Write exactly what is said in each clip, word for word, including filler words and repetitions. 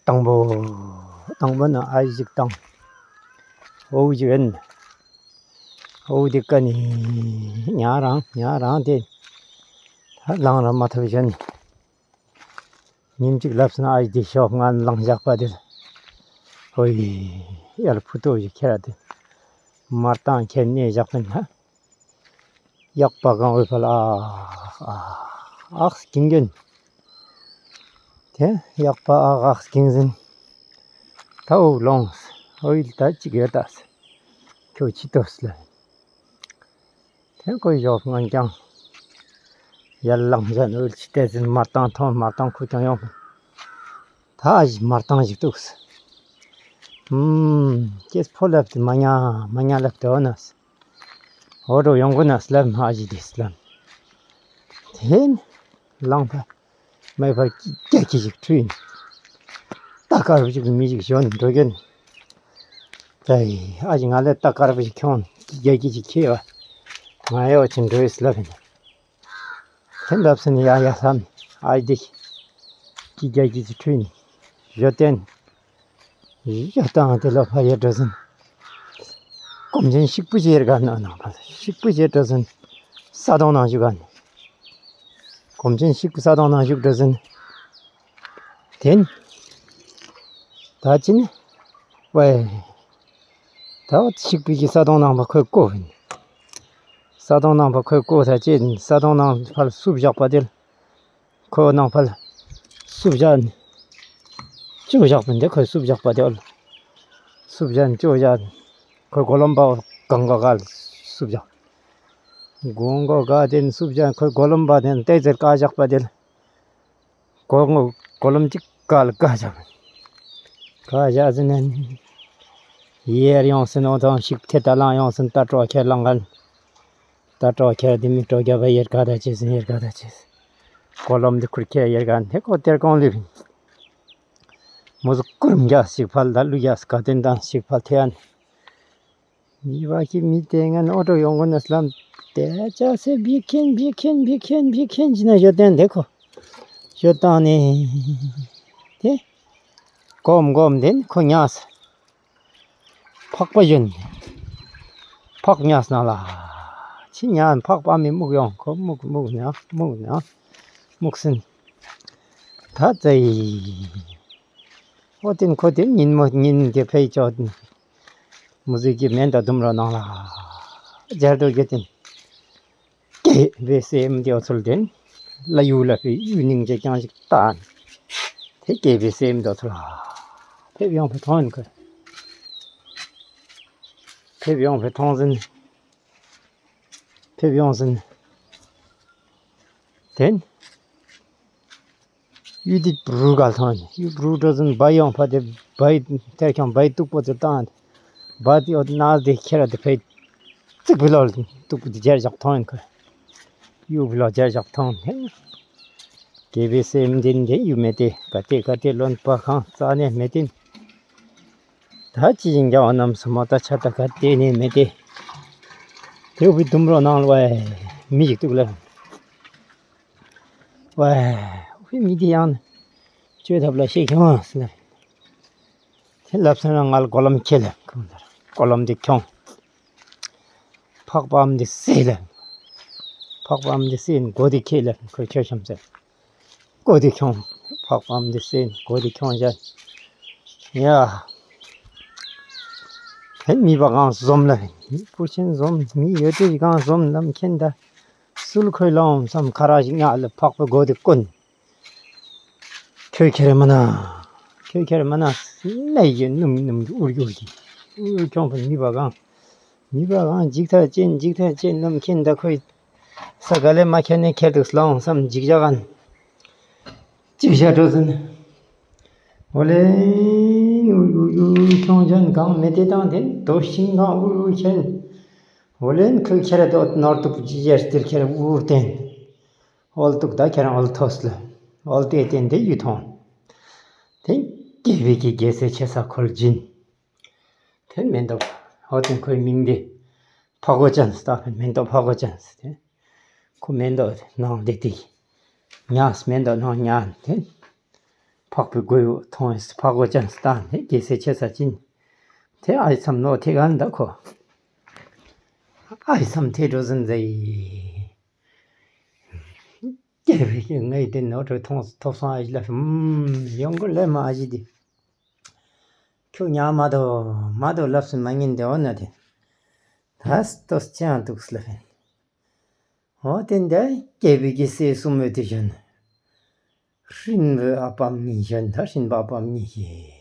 དང་པོ་དང་པོ་ནང་ཨ་ཞིག་དང་འོག་ཅིག་ཨིན། འོག་འདི་ཀ་ནི་ཉ་རང་ཉ་རང་ཏེ་ད་ལང་ར་མ་ཐུབ་ཞིནམ་ཉིནམ་ཅིག་ལྷབ་སོང་ན་ཨ་ཞིག་འདི་ཤོག་ང་ལང་བཞག་པ་འདི་ལ་ཨོ་ཡ་ལ་ཕུ་ཏོ་ཞིག་ཁྱེར་ར་ཏེ་མར་བཏང་ཁྱེར་གནས་བཞག་པ་ཨིན་ན། གཡག་པ་གང་འོས་ཕར་ལ་ཨ་ཨ་ཨག་སྐྱིང་གིན། ཏེ་གཡག་པ་ཨག་ཨག་སྐྱིང་ཟིན། ད་འོག་ལོངས། འོ་ཡིད་ད་ཅིག་ཡོད་ད། ཁྱོད་ཅི་ཏོས་ལ། ཏེ་ཁོ་ཡོག་ངན་ཀྱང་ཡར་ལང་ཟན་འོ་ཡིད་ཅི་ཏེ་ཟིན་མར་བཏང་ཐོང་མར་བཏང་ཁུ་ཀྱང་ཡོང་། ད་ཨ་ཞིག་མར་བཏང་ཞིག་འདུག། ཨུམ། ཁྱེད་ཕོ་ལབ་སྟེ་མ་ཉ་མ་ཉ་ལབ་སྟེ་འོ་ན། འོ་འགྲོ་ཡོང་གོ་ན་སླབ་མ་ཨ་ཞིག་འདི་སླབ། ཏེ་ལང་ཕ་མའི་ཕར་སྐྱ་ཁྱི་ཞིག་འཁྲུད་ཡིན། རྟ་དཀར་པོ་ཞིག་མི་ཞིག་ཞོན་འགྲོ་གིན། ཏེ་ཨ་ཞིག་ང་ལས་རྟ་དཀར་པོ་ཞིག་ཁྱོང་སྐྱ་ཁྱི་ཞིག་ཁྱེར་བ་ང་ཡོ་ཆེན་འགྲོ་ཡི་སླབ་ཡིན། ཁྱེད་ལབ་སོང་ཡ་ཡ་ལྷམ་ཨ་ཞིག་འདི་ཀི་རྒྱ་ཀི་ཅིག་འཁྲུད་ནི་ཞོ་བསྟན། ཞོ་བཏང་དེ་ལོ་ཕ་ཡ་འགྲོ་ཟིན། གོམ་ཆེན་ཤིག་པུ་ཅིག་ཡར་ག་ན་ནང་ཕ་ཤིག་པུ་ཅིག་འགྲོ་ཟིན། ས་དོང་ནང་བཞུགས་ག་ནི། གོམ་ཆེན་ཤིག་པུ་ས་དོང་ནང་བཞུགས་འགྲོ་ཟིན། དེན། ད་ཅི་ནི། ཝའི། ད་ཤིག་པུ་གི་ས་དོང་ནང་ཕ་ཁོས་བཀོ་ཡིན། ས་དོང་ནང་ཕ་ཁོས་བཀོ་ས་ཅི་ས་དོང་ནང་ཕར་བསུབ་བཞག་པ་དེ་ལ། ཁོ་ནང་ཕར་བསུབ་བཞག་ནི། བཅུག་བཞག་པ་འདི་ཁོས་བསུབ་བཞག་པ་དེ་ལ། བསུབ་བཞག་ནི་བཅུག་བཞག་ནི། ཁོས་གོ་ལོམ་པ་གང་ག་ག་ལ་བསུབ་བཞག། གང་ག་ག་དེ་ནི་བསུབ་བཞག་ཁོས་གོ་ལོམ་པ་དེ་ནི་ཏེ་ཟེར་བཀག་བཞག་པ་དེ་ལ། གོ་ངོ་གོ་ལོམ་ཅིག་བཀག་ལ་བཀག་བཞག་པ། བཀག་བཞག་ཟིན་ནན། ཡར་ཡོང་སིན་འོ་ཐོང་ཤིག་ཐེ་ད་ལང་ཡོང་སིན་ད་སྤྲོ་ཁྱེར་ལང་གན། ད་སྤྲོ་ཁྱེར་དེ་མི་སྤྲོ་རྒྱབ་པ་ཡར་ག་ད་ཅེས་སིན་ཡར་ག་ད་ཅེས། གོ་ལོམ་དེ་ཁུར་ཁྱེར་ཡར་གན་ཧེ་ཁོ་ཏེར་གོང་ལུས་པིན། མོ་ཟུ་ཀུརམ་རྒྱག་ཤིག་ཕལ་ད་ལུ་རྒྱག་ག་དེན་དང་ཤིག་ཕལ་ཐེ་ཨན། མི་བ་ཁྱི་མི་དེ་ངན་ཨོ་ཏོ་ཡོང་གོ་ན་སླམ། དེ་ཅག་སེ་བི་ཁེན་བི་ཁེན་བི་ཁེན་བི་ཁེན་ཅི་ན་ཞོ་བཏང་དེ་ཁོ། ཞོ་བཏང་ནི། དེ། གོམ་གོམ་དེ་ཁོ་ཉལ་སེ། ཕག་པ་ཞོན། ཕག་ཉལ་སེ་ན་ལ། ཅི་ཉལ་ཕག་པ་མི་སྨུག་ཡོང་ཁོ་སྨུག་སྨུག་ཉལ་སྨུག་ཉལ་སྨུག་སིན། ད་ཙེ། ཨོ་དེན་ཁོ་དེ་ཉིན་མོ་ཉིན་དེ་ཕེ་ཅོ། མུ་ཟི་གི་མེན་ད་དུམ་རོ་ནང་ལ། ཇར་དོ་གེ་དེན། ཀེ་བེ་སེམ་དེ་ཨོ་ཚུལ་དེན། ལ་ཡུ་ལ་ཕེ་ཡུ་ནིང་ཅེ་ཀྱང་ཞིག་ཏན། དེ་ཀེ་བེ་སེམ་དེ་ཨོ་ཚུལ་ལ། ཕེབས་ཡོང་ཕེ་ཐོང་ཡིན་ཁོ། ཕེབས་ཡོང་ཕེ་ཐོང་ཟིན། ཕེབས་ཡོང་ཟིན། དེན། ཡུ་དི་བྲུ་གལ་ཐོན། ཡུ་བྲུ་འགྲོ་ཟིན་བའི་ཡོང་ཕ་དེ་བའི་ཐེར་ཁྱོང་བའི་ཏུག་པོ་ཚུ་བཏང་། བ་དེ་འོ་ན་དེ་ཁྱེར་དེ་ཕེ་ཙིག་བི་ལོ་ཏུག་པོ་དེ་ཇར་ཞག་ཐོན་ཁོ། ཡུ་བི་ལོ་ཇར་ཞག་ཐོན་ཧེ། ཀེ་བེ་སེམ་དེན་དེ་ཡུ་མེ་དེ་ག་དེ་ག་དེ་ལོན་པ་ཁང་རྩ་ནས་མེ་དེན། ད་ཅི་ཡིན་རྒྱ་བ་རྣམས་སུ་མ་ད་ཆ་ད་ག་དེ་ནས་མེ་དེ། དེ་བི་དུམ་རོ་ནང་ལ་བའི་མི་ཞིག་ཏུག་ལ། ཝའི་ཧུའི་མི་དེ་ཡང་ན་ཅོས་ཐབས་ལ་ཤེས་ཁྱོང་ཟེར་ན། དེ་ལབ་སོང་ན་ང་ལ་གོ་ལོམ་ཁྱེར་ལ་གོ་ལོམ་དེ་ཁྱོང་། ཕག་པའམ་དེ་སེ་ལ། ཕག་པའམ་དེ་སེ་ན་གོ་དེ་ཁྱེར་ལ་ཁོ་ཁྱོད་ཤམ་ཟེར། གོ་དེ་ཁྱོང་། ཕག་པའམ་དེ་སེ་ན་གོ་དེ་ཁྱོང་བཞག། ཡ། ཧེ་མི་བ་གང་འཛོམས་ལ་མི་བུ་ཆེན་འཛོམས་མི་ཡོད་དེ་གང་འཛོམས་ལམ་ཁྱེན་ད། སུལ་ཁོའི་ལོང་སམ་ཁ་ར་ཞིག་ཉག་ལ་ཕག་པའི་མགོ་དེ་བཀོན། ཁྱོད་ཁྱེར་མ་ན། ཁྱོད་ཁྱེར་མ་ན། ལས་ཀྱི་ནུམ་ནུམ་གྱི་ཨུར་གྱུར་གྱི། ཨུར་ཁྱོང་པ་མི་བ་གང་། མི་བ་གང་འཇིག་ཐག་ཅན་འཇིག་ཐག་ཅན་ནམ་ཁྱེན་ད་ཁོའི། ས་ག་ལས་མ་ཁྱེར་ནས་ཁྱེར་འདུག་ལོང་སམ་འཇིག་བྱ་གང་། ཅིག་བྱ་འགྲོ་ཟིན། འོ་ལེན་ཨུར་ཨུར་ཨུར་ཁྱོང་ཅན་གང་མེ་དེ་དང་དེ་དོ་ཤིང་གང་ཨུར་ཨུར་ཁྱེར། འོ་ལེན་ཁོས་ཁྱེར་དོ་ནོར་དུ་ཅི་ཡར་སྟེར་ཁྱེར་ཨུར་བསྟན། འོལ་ཏུག་ད་ཁྱེད་རང་འོལ་ཐོས་ལ། འོལ་ཏེ་བསྟན་ཏེ་ཡུལ་ཐོང་། དེ་རྒྱལ་པོའི་གི་རྒྱལ་སྲས་ཆེ་ས་འཁོར་སྦྱིན། དེ་མེན་ཏོ། འོ་དེ་ཁོའི་མིང་དེ། ཕ་གོ་ཅན་ས་ད་མེན་ཏོ་ཕ་གོ་ཅན་ས་དེ། ཁོ་མེན་ཏོ་ནང་དེ་དེ། ཉག་མེན་ཏོ་ནང་ཉག་དེ། འཕགས་པའི་མགོ་ཡུ་མཐོང་ཡི་འཕགས་མགོ་ཅན་ད་ནི་རྒྱལ་སྲས་ཆེ་ས་ཅིན་ཏེ་ཨའི་མཚམས་ནོ་ཐེ་གན་ད་ཁོ་ཨའི་མཚམས་ཐེ་འགྲོ་ཟིན་ཟེར། རྒྱལ་པོའི་གི་ངའི་དེ་ནོ་གྲོ་མཐོང་ཐོབ་སོང་། ཨའི་ལ་ཧུམ་ཡོང་གོ་ལེ་མ་ཨའི་དེ་ཁྱོད་ཉ་མ་དོ་མ་དོ་ལབ་སུ་མ་ཉན་དེ་འོ་ན་དེ་ད་ལྟོས་ཅང་འདུག་ལབ་ཡིན། འོ་དེ་འདི་རྒྱལ་པོའི་གི་སྲས་གསུམ་ཡོད་དེ་བཞིན་ཧྲིན་པོ་ཨ་པམ་གཉིས་བཞིན་ད་ཧྲིན་པོ་ཨ་པམ་གཉིས་ཀྱིས་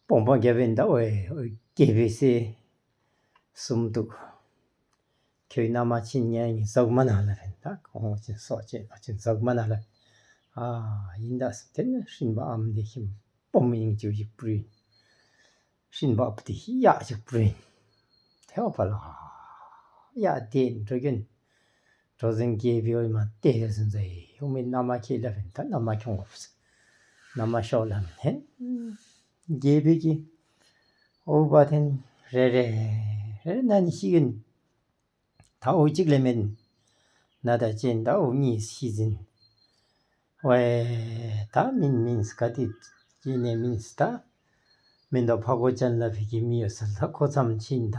དཔུང་པ་རྒྱབ་ཡིན་ད་འོ་རྒྱལ་པོའི་སྲས་གསུམ་འདུག་ཁྱོད་ན་མ་ཕྱིན་ཉན་ངེ་ཟག་མ་ན་ལ་ཕན་ད་ཁོང་ཅིན་སོ་ཅེ་ལ་ཅིན་ཟག་མ་ན་ལ་ཨ་ཡིན་ད་སུ་དེ་ནི་ཧྲིན་པོ་ཨམ་དེ་ཁྱིམ་སྤོམ་ཡིན་ཅིག་ཅིག་པུ་རིན། ཧྲིན་པོ་ཨ་པ་དེ་གཡག་ཅིག་པུ་རིན། ཐེའོ་པ་ལ་གཡག་དེ་འགྲོ་གིན་འགྲོ་ཟིན་རྒྱལ་པོའི་འོ་མ་དེ་ཟིན་ཟེ་ཡོང་མི་ན་མ་ཁྱེད་ལ་ཕན་ད་ན་མ་ཁྱོང་བབས་ན་མ་ཤོག་ལ་མི་ཧེན། རྒྱལ་པོའི་གི་འོ་བ་ཐེན་རེ་རེ་རེ་རེ་ན་ནི་ཤི་གིན། ད་འོ་གཅིག་ལས་མེད། ན་ད་ཅན་ད་འོ་གཉིས་ཤི་ཟིན། ཝའེ་ད་མིན་མིན་སི་ག་ཏི་ཅི་ནས་མིན་སི་ད་མེན་ཏོག་ཕ་གོ་ཅན་ལ་ཕི་གི་མི་ཡོད་སལ་ད་ཁོ་ཙམ་ཕྱིན་ད་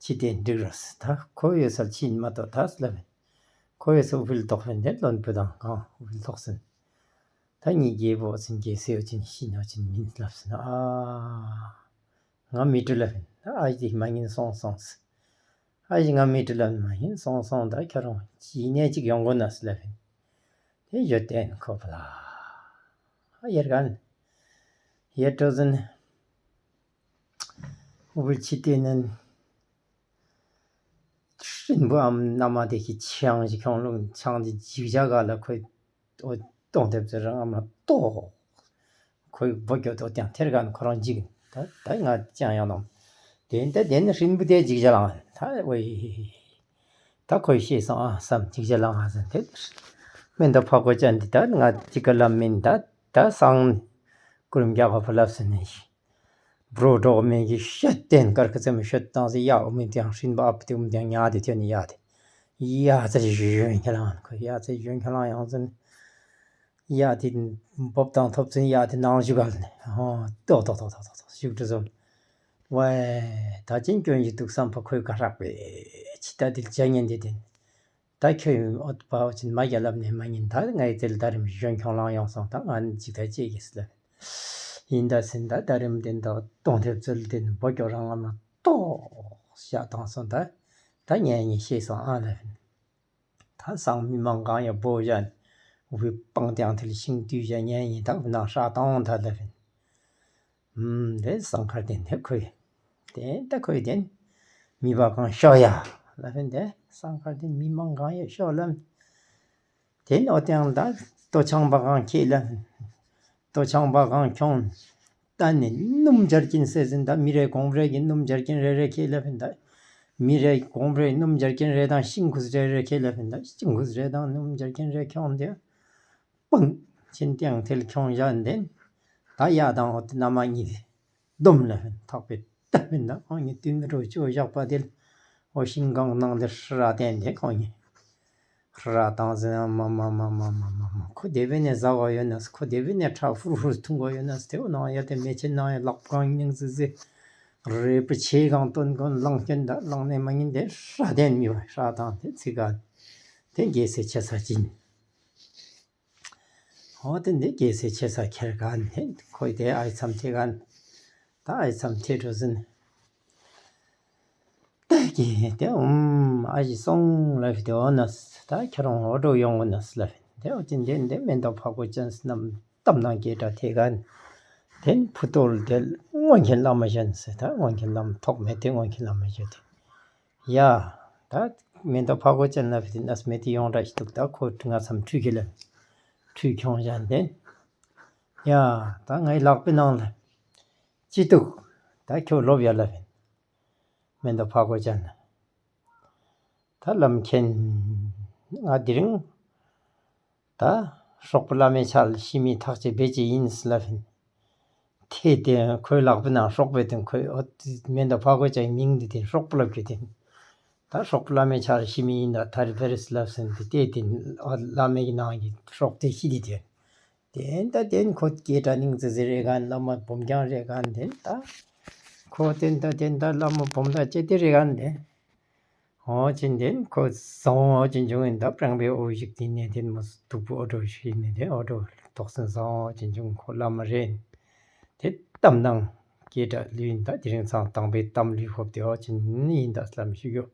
ཕྱི་དེ་འགྲིག་རོ་སི་ད་ཁོ་ཡོད་སལ་ཕྱིན་མ་གཏོགས་ད་སི་ལ་མེན། ཁོ་ཡོད་སལ་ཨུ་ཕིལ་ཏོག་ཕན་དེ་ལོན་པོ་དང་གང་ཨུ་ཕིལ་ཏོག་སིན། ད་ངེ་རྒྱལ་པོ་ཅིན་རྒྱལ་སྲས་ཅིན་ཤི་ནོ་ཅིན་མིན་ལབ་སིན་ཨ། ང་མི་སྤྲུལ་ལ་ཕན་ད་ཨ་ཞི་མ་ངིན་སོང་སོང་སི། ཨ་ཞི་ང་མི་སྤྲུལ་ལ་མ་ངིན་སོང་སོང་ད་ཁྱོད་རང་ཅི་ནས་ཅིག་ཡོང་གོ་ན་སི་ལ་ཕན། དེ་ཡོད་དེན་ཁོ་པ་ལ་ཨ་ཡར་གན་ཡར་འགྲོ་ཟིན། ཨུ་བུལ་ཕྱི་ཏེ་ནན་ཧྲིན་པོ་ཨམ་ན་མ་དེ་གི་ཆང་ཞིག་ཁྱོང་ལུང་ཆང་དེ་ཇིག་ཇག་ག་ལ་ཁོའི་ཨོ་གཏོང་ཐེབས་ཟེར་རང་ཨམ་ལ་ཏོ། ཁོའི་བུ་གྱོད་དོ་ཀྱང་ཐེར་ག་ནི་ཁོ་རང་འཇིག་ད་ད་ང་ཅང་ཡང་ནམ། དེ་ད་དེ་ནི་ཧྲིན་པོ་དེ་ཇིག་ཇག་ལང་ད་ཝེ། ད་ཁོའི་ཤེས་སོང་ཨ་བསམ་ཇིག་ཇག་ལང་ཨ་ཟེར་དེ། མེན་ཏོག་ཕ་གོ་ཅན་འདི་ད་ང་ཅི་ག་ལ་མིན་ད་ད་སང་ཀུ་རིམ་རྒྱག་ག་ཕ་ལབ་ཟེར་ནས་ཤི། འབྲོག་འབྲོག་མེ་གི་ཤ་བསྟན་དཀར་ཁ་ཙེ་མི་ཤོད་བཏང་ཟེར་ཡ་འོ་མི་དེ་ཡང་ཧྲིན་པ་ཨ་པ་དེ་འོ་མི་དེ་ཡང་ཉ་དེ་ཐོན་ནས་ཡ་དེ་ཡ་ཙེ་ཞུ་ཞུ་ཁྱེད་ལང་ཁོ་ཡ་ཙེ་ཞུ་ཁྱེད་ལང་ཡང་ཟེར་ཡ་དེ་བོབ་དང་ཐོབ་ཚུན་ཡ་དེ་ནང་ཞུ་ག་ལ་ནས་ཧོ་ཏོག་ཏོག་ཏོག་ཞུ་དུ་ཟོམ་ཝའེ་ད་ཅིན་སྐྱོན་ཞིག་འདུག་བསམ་པ་ཁོའི་ཁ་རག་པས་ཕྱི་ད་དེ་ལ་བྱ་ཉན་དེ་དེ། ད་ཁྱོད་ཨོ་པའོ་ཅིན་མ་རྒྱལ་ལབ་ནས་མ་ཉིན་ད་ངའི་རྩལ་ད་རིམ་གཞོན་ཁྱོང་ལང་ཡོང་སོང་ད་ང་ནི་ཅིག་ད་ཅེས་ཀྱིས་ལབ། ཡིན་ད་ཟིན་ད་ད་རིམ་དེ་ད་གཏོང་ཐེབས་རྩལ་དེ་ནི་བོ་སྐྱོ་རང་ངམ་ལ་ཏོག་བཞག་བཏང་སོང་ད། ད་ངས་ངས་ཤེས་སོང་ཨ་ལབ། ད་སང་མི་མང་གང་ཡང་བོ་བཞག་ནི་འུ་བི་སྤང་སྟེང་དེ་ལ་ཤིང་དུས་བཞག་ངས་ངས་ད་འུ་ནང་ཧྲག་བཏང་འོང་ད་ལབ། ཨུམ་དེ་སང་ཁར་དེ་དེ་ཁོས་དེ་ད་ཁོས་དེ་མི་བ་གང་ཤོ་ཡ་ལ་ཕན་དེ་སང་ཁར་དེ་མི་མང་གང་ཡ་ཤོ་ལམ། དེ་ནོ་དེང་ད་ལྟོ་ཆང་པ་གང་ཁྱེད་ལ་ལྟོ་ཆང་པ་གང་ཁྱོང་ད་ནི་སྣུམ་སྦྱར་གྱིན་ཟེར་ཟིན་ད་མི་རེ་གོང་རེ་གི་སྣུམ་སྦྱར་གྱིན་རེ་རེ་ཁྱེད་ལ་ཕན་ད་མི་རེ་གོང་རེ་སྣུམ་སྦྱར་གྱིན་རེ་དང་ཤིང་ཁུས་རེ་རེ་ཁྱེད་ལ་ཕན་ད་ཤིང་ཁུས་རེ་དང་སྣུམ་སྦྱར་གྱིན་རེ་ཁྱོང་དེ། སྤང་ཆེན་ཏེང་ཐལ་ཁྱོང་བཞག་འདན། ད་ཡ་དང་འོ་ཏེ་ན་མ་གཉིས་ཏེ་སྡོམ་ལ་ཕན་ཐག་པའི་ལྟ་མིན་ན་ཁོང་གཉིས་བསྟུན་རོ་ཅོ་བཞག་པ་དེ་ལ་འོ་ཤིང་གང་ནང་དེ་ཧྲ་བསྟན་ཏེ་ཁོང་གཉིས་ཧྲ་བཏང་ཟེར་ན་མ་མ་མ་ཁོ་དེ་བས་ནས་ཟ་བ་ཡོད་ན་ཁོ་དེ་བས་ནས་ཁྲག་ཧུར་ཧུར་འཐུང་བ་ཡོད་ན་དེ་འོ་ནང་ཡ་དེ་མེ་ཆེན་ནང་ཡ་ལག་པ་གང་ཉིང་ཟི་ཟི་རེ་པ་ཆེ་གང་སྟོན་གོན་ལང་སྐྱོན་ད་ལང་ནས་མ་ཉིན་དེ་ཧྲ་བསྟན་མི་བ་ཧྲ་བཏང་དེ་ཚིག་ག་དེ་རྒྱལ་སྲས་ཆེ་ས་ཅིན། འོ་དེ་འདི་རྒྱལ་སྲས་ཆེ་ས་ཁྱེར་ག་ནི་ཁོའི་དེ་ཨའི་མཚམས་ཐེ་ག་ནི་ད་ཨའི་མཚམས་ཐེ་འགྲོ་ཟིན། ད་གི་དེ་ཨུམ་ཨ་ཞི་སོང་ལ་ཕི་དེ་འོ་ན་ད་ཁྱེད་རང་འོ་འགྲོ་ཡོང་གོ་ན་ལ་ཕི་དེ་འོ་དེ་འདི་འདི་མེན་ཏོག་ཕ་གོ་ཅན་སྣམ་གཏམ་དང་སྐད་གྲགས་ཐེ་ག་ནི་དེ་ཕུ་ཏོལ་དེ་སྔོན་གྱི་བླ་མ་གཞན་ཟེར་ད་སྔོན་གྱི་བླ་མ་ཐོག་མེད་དེ་སྔོན་གྱི་བླ་མ་གཞན་དེ། ཡ། ད་མེན་ཏོག་ཕ་གོ་ཅན་ལ་ཕི་ཏི་ནས་མེ་ཏི་ཡོང་ར་ཞིག་འདུག་ད་ཁོ་ང་མཚམས་ཁྲུས་ཀྱི་ལ་ཁྲུས་ཁྱོང་བཞག་འདན། ཡ། ད་ངའི་ལག་པའི་ནང་ལ་ཅི་འདུག་ད་ཁྱོད་ལོབ་ཡ་ལ་ཕི་མེན་ཏོག་ཕ་གོ་ཅན་ལ། ད་ལམ་མཁྱེན་ང་དེ་རིང་ད་སྲོག་པོ་བླ་མའི་ཆ་ལ་ཤི་མི་ཐག་བཅད་བེད་ཅེ་ཡིན་ཟེར་ལ་ཕིན། ཐེ་དེ་ཁོའི་ལག་པའི་ནང་སྲོག་པོ་དེ་ཁོའི་ཨོ་མེན་ཏོག་ཕ་གོ་ཅན་མིང་དེ་དེ་སྲོག་པོ་ལབ་རྒྱུ་དེ། ད་སྲོག་པོ་བླ་མའི་ཆ་ལ་ཤི་མི་ཡིན་ད་ཐ་རི་བེ་རི་ཟེར་ལབ་ཟིན་དེ་ཏེ་དེ་ཨོ་བླ་མའི་གི་ནང་གི་སྲོག་དེ་ཤི་དེ་དེ། དེ་ད་དེ་ཁོ་སྐད་གྲགས་སྙིང་བརྩེ་ཟེར་རེ་ག་ནི་བླ་མ་སྦོམ་རྐྱང་རེ་ག་ནི་དེ་ད་ཁོ་དེ་ད་དེ་ད་བླ་མ་སྦོམ་ད་ཅི་དེ་རེ་ག་ནི་དེ། འོ་ཅི་དེ་ཁོ་བཟང་བོ་ཅིག་བྱུང་ཡིན། ད་སྤྲང་པའི་འོ་ཞིག་དེ་ནས་དེ་མོ་སྡུག་པོ་འོ་འདྲ་ཞིག་ནས་དེ་འོ་འདྲ་དོགས་ཟོན་བཟང་བོ་ཅིག་བྱུང་། ཁོ་བླ་མ་རེད། དེ་གཏམ་ནང་སྐད་གྲགས་ལུས་ཡིན། ད་དེ་རིང་ཚང་དང་པའི་གཏམ་ལུས་ཁོབ་དེ་འོ་ཅི་ནི་ཡིན་ད་བསམ་ཞུ་རྒྱུ།